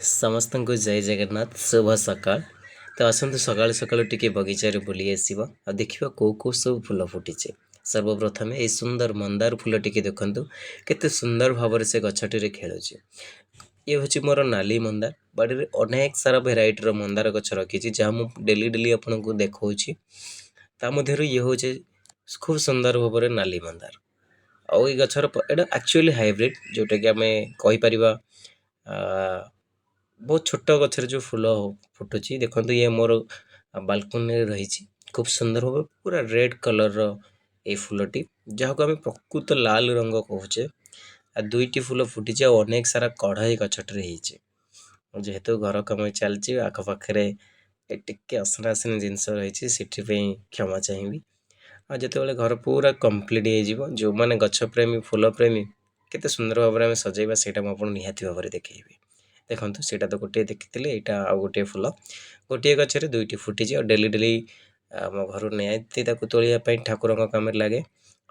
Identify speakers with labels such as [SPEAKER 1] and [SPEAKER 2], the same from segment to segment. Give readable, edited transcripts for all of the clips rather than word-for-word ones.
[SPEAKER 1] ସମସ୍ତଙ୍କୁ ଜୟ ଜଗନ୍ନାଥ, ଶୁଭ ସକାଳ। ତ ଆସନ୍ତୁ, ସକାଳୁ ସକାଳୁ ଟିକେ ବଗିଚାରେ ବୁଲି ଆସିବା ଆଉ ଦେଖିବା କେଉଁ କେଉଁ ସବୁ ଫୁଲ ଫୁଟିଛି। ସର୍ବପ୍ରଥମେ ଏଇ ସୁନ୍ଦର ମନ୍ଦାର ଫୁଲ ଟିକେ ଦେଖନ୍ତୁ, କେତେ ସୁନ୍ଦର ଭାବରେ ସେ ଗଛଟିରେ ଖେଳୁଛି। ଇଏ ହେଉଛି ମୋର ନାଲି ମନ୍ଦାର। ବାଡ଼ିରେ ଅନେକ ସାରା ଭେରାଇଟିର ମନ୍ଦାର ଗଛ ରଖିଛି, ଯାହା ମୁଁ ଡେଲି ଡେଲି ଆପଣଙ୍କୁ ଦେଖାଉଛି। ତା ମଧ୍ୟରୁ ଇଏ ହେଉଛି ଖୁବ୍ ସୁନ୍ଦର ଭାବରେ ନାଲି ମନ୍ଦାର। ଆଉ ଏଇ ଗଛର ଏଇଟା ଆକ୍ଚୁଆଲି ହାଇବ୍ରିଡ଼, ଯେଉଁଟାକି ଆମେ କହିପାରିବା। ବହୁତ ଛୋଟ ଗଛରେ ଯେଉଁ ଫୁଲ ଫୁଟୁଛି, ଦେଖନ୍ତୁ। ଇଏ ମୋର ବାଲକୋନିରେ ରହିଛି। ଖୁବ୍ ସୁନ୍ଦର ଭାବେ ପୁରା ରେଡ଼୍ କଲର୍ର ଏଇ ଫୁଲଟି, ଯାହାକୁ ଆମେ ପ୍ରକୃତ ଲାଲ ରଙ୍ଗ କହୁଛେ। ଆଉ ଦୁଇଟି ଫୁଲ ଫୁଟିଛି ଆଉ ଅନେକ ସାରା କଢ଼ ଏଇ ଗଛଟିରେ ହେଇଛି। ଯେହେତୁ ଘର କାମ ଚାଲିଛି, ଆଖପାଖରେ ଏ ଟିକେ ଅସନା ଅସନି ଜିନିଷ ରହିଛି, ସେଥିପାଇଁ କ୍ଷମା ଚାହିଁବି। ଆଉ ଯେତେବେଳେ ଘର ପୁରା କମ୍ପ୍ଲିଟ୍ ହେଇଯିବ, ଯେଉଁମାନେ ଗଛ ପ୍ରେମୀ, ଫୁଲ ପ୍ରେମୀ, କେତେ ସୁନ୍ଦର ଭାବରେ ଆମେ ସଜେଇବା, ସେଇଟା ମୁଁ ଆପଣଙ୍କୁ ନିହାତି ଭାବରେ ଦେଖେଇବି। ଦେଖନ୍ତୁ, ସେଇଟା ତ ଗୋଟିଏ ଦେଖିଥିଲେ, ଏଇଟା ଆଉ ଗୋଟିଏ ଫୁଲ। ଗୋଟିଏ ଗଛରେ ଦୁଇଟି ଫୁଟିଛି। ଆଉ ଡେଲି ଡେଲି ଆମ ଘରୁ ନିହାତି ତାକୁ ତୋଳିବା ପାଇଁ ଠାକୁରଙ୍କ କାମରେ ଲାଗେ।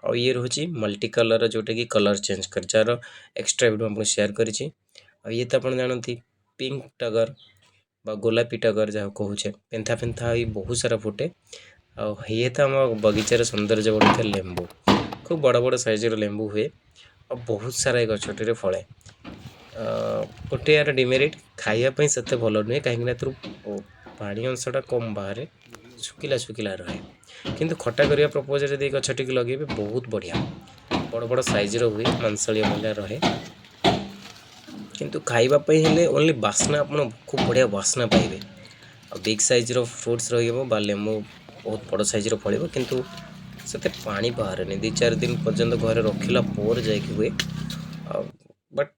[SPEAKER 1] ଆଉ ଇଏ ରହୁଛି ମଲ୍ଟି କଲର୍, ଯେଉଁଟାକି କଲର୍ ଚେଞ୍ଜ କରି, ଯାହାର ଏକ୍ସଟ୍ରା ଭିଡ଼ିଓ ଆପଣଙ୍କୁ ସେୟାର କରିଛି। ଆଉ ଇଏ ତ ଆପଣ ଜାଣନ୍ତି, ପିଙ୍କ ଟଗର ବା ଗୋଲାପୀ ଟଗର ଯାହାକୁ କହୁଛେ, ପେନ୍ଥା ପେନ୍ଥା ହୋଇ ବହୁତ ସାରା ଫୁଟେ। ଆଉ ଇଏ ତ ଆମ ବଗିଚାର ସୌନ୍ଦର୍ଯ୍ୟ ବଢ଼ୁଥିବା ଲେମ୍ବୁ। ଖୁବ୍ ବଡ଼ ବଡ଼ ସାଇଜ୍ର ଲେମ୍ବୁ ହୁଏ ଆଉ ବହୁତ ସାରା ଏ ଗଛଟିରେ ଫଳେ। ଗୋଟେ ଏହାର ଡିମେରିଟ୍, ଖାଇବା ପାଇଁ ସେତେ ଭଲ ନୁହେଁ, କାହିଁକିନା ଏଥିରୁ ପାଣି ଅଂଶଟା କମ୍ ବାହାରେ, ଶୁଖିଲା ଶୁଖିଲା ରହେ। କିନ୍ତୁ ଖଟା କରିବା ପର୍ପୋଜରେ ଯଦି ଏ ଗଛଟିକୁ ଲଗେଇବେ, ବହୁତ ବଢ଼ିଆ ବଡ଼ ବଡ଼ ସାଇଜ୍ର ହୁଏ, ମାଂସଳିଆ ଭଳିଆ ରହେ। କିନ୍ତୁ ଖାଇବା ପାଇଁ ହେଲେ ଓନ୍ଲି ବାସ୍ନା, ଆପଣ ଖୁବ୍ ବଢ଼ିଆ ବାସ୍ନା ପାଇବେ। ଆଉ ବିଗ୍ ସାଇଜ୍ର ଫ୍ରୁଟ୍ସ ରହିବ ବା ଲେମ୍ବୁ ବହୁତ ବଡ଼ ସାଇଜ୍ର ଫଳିବ, କିନ୍ତୁ ସେତେ ପାଣି ବାହାରେନି। 2-4 ଦିନ ପର୍ଯ୍ୟନ୍ତ ଘରେ ରଖିଲା ପରେ ଯାଇକି ହୁଏ। ଆଉ ବଟ୍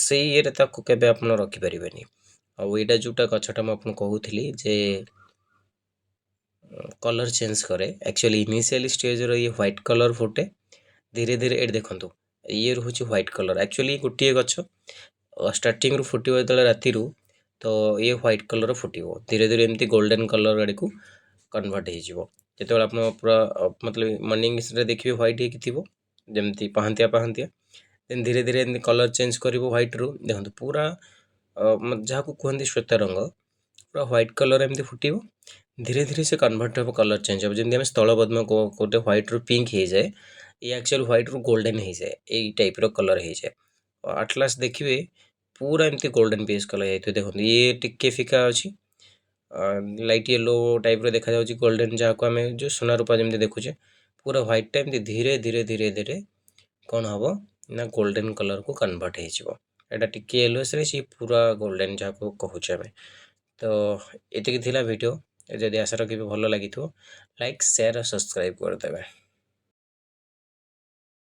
[SPEAKER 1] ସେଇ ଇଏରେ ତାକୁ କେବେ ଆପଣ ରଖିପାରିବେନି। ଆଉ ଏଇଟା ଯେଉଁଟା ଗଛଟା ମୁଁ ଆପଣଙ୍କୁ କହୁଥିଲି ଯେ କଲର୍ ଚେଞ୍ଜ କରେ, ଆକ୍ଚୁଆଲି ଇନିସିଆଲି ଷ୍ଟେଜ୍ର ଇଏ ହ୍ୱାଇଟ୍ କଲର୍ ଫୁଟେ। ଧୀରେ ଧୀରେ ଏଇଠି ଦେଖନ୍ତୁ, ଇଏ ରହୁଛି ହ୍ୱାଇଟ୍ କଲର୍। ଆକ୍ଚୁଆଲି ଗୋଟିଏ ଗଛ ଷ୍ଟାର୍ଟିଂରୁ ଫୁଟିବ ଯେତେବେଳେ ରାତିରୁ, ତ ଇଏ ହ୍ୱାଇଟ୍ କଲର୍ ଫୁଟିବ। ଧୀରେ ଧୀରେ ଏମିତି ଗୋଲ୍ଡେନ୍ କଲର୍ ଆଡ଼ିକୁ କନଭର୍ଟ ହେଇଯିବ। ଯେତେବେଳେ ଆପଣ ପୁରା ମତଲବ ମର୍ଣ୍ଣିଂରେ ଦେଖିବେ, ହ୍ୱାଇଟ୍ ହେଇକି ଥିବ, ଯେମିତି ପାହାନ୍ତିଆ ପାହାନ୍ତିଆ। ଦେନ୍ ଧୀରେ ଧୀରେ ଏମିତି କଲର୍ ଚେଞ୍ଜ କରିବ। ହ୍ୱାଇଟ୍ରୁ ଦେଖନ୍ତୁ, ପୁରା ଯାହାକୁ କୁହନ୍ତି ଶ୍ୱେତ ରଙ୍ଗ, ପୁରା ହ୍ୱାଇଟ୍ କଲର୍ ଏମିତି ଫୁଟିବ। ଧୀରେ ଧୀରେ ସେ କନଭର୍ଟ ହେବ, କଲର୍ ଚେଞ୍ଜ ହେବ। ଯେମିତି ଆମେ ସ୍ଥଳପଦ୍ମ ଗୋଟେ ହ୍ୱାଇଟ୍ରୁ ପିଙ୍କ ହେଇଯାଏ, ଇଏ ଆକ୍ଚୁଆଲି ହ୍ୱାଇଟ୍ରୁ ଗୋଲ୍ଡେନ୍ ହେଇଯାଏ, ଏଇ ଟାଇପ୍ର କଲର୍ ହେଇଯାଏ। ଆଟ୍ ଲାଷ୍ଟ ଦେଖିବେ, ପୁରା ଏମିତି ଗୋଲ୍ଡେନ୍ ବେସ୍ କଲର୍ ହେଇଯାଇଥିବ। ଦେଖନ୍ତୁ, ଇଏ ଟିକେ ଫିକା ଅଛି, ଲାଇଟ୍ ୟେଲୋ ଟାଇପ୍ର ଦେଖାଯାଉଛି, ଗୋଲ୍ଡେନ୍ ଯାହାକୁ ଆମେ ଯେଉଁ ସୁନା ରୂପା ଯେମିତି ଦେଖୁଛେ। ପୁରା ହ୍ୱାଇଟ୍ଟା ଏମିତି ଧୀରେ ଧୀରେ ଧୀରେ ଧୀରେ କ'ଣ ହେବ ନା ଗୋଲ୍ଡେନ୍ କଲର୍କୁ କନଭର୍ଟ ହେଇଯିବ। ଏଇଟା ଟିକେ ୟେଲୋ ସିଏ ପୁରା ଗୋଲ୍ଡେନ୍ ଯାହାକୁ କହୁଛେ ଆମେ। ତ ଏତିକି ଥିଲା ଭିଡ଼ିଓ। ଯଦି ଆଶା ରଖିବି ଭଲ ଲାଗିଥିବ, ଲାଇକ୍, ସେୟାର ଆଉ ସବସ୍କ୍ରାଇବ୍ କରିଦେବେ।